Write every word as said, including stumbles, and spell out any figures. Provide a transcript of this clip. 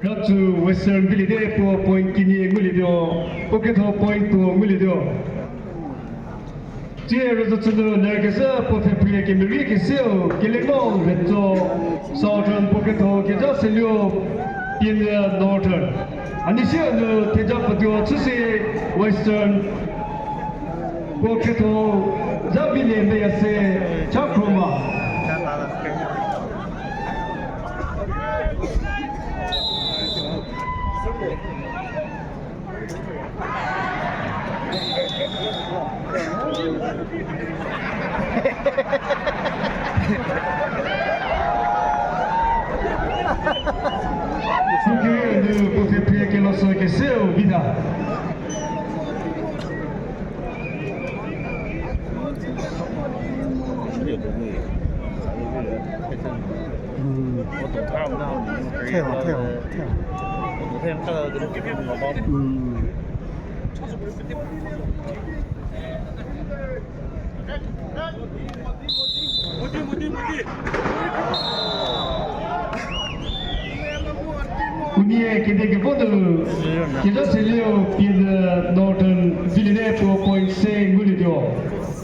Ratsü Western Village puo point kenie ngulietuo, puo ketho point puo ngulietuo. Tsie rüzhütsünu ler kezhü puo pfhephrie kemerie keseu, Kelengou Retso Southern puo ketho kezha seluo, Pienyü Northern. Anisianu theja puotuo chüse Western puo ketho zha Village meya se Chakhroma. Sükirü nu puo pfhephrie kelosü keseu vita. Unie kede kevo nu, keza seluo Pienyü Northern Village puo point se.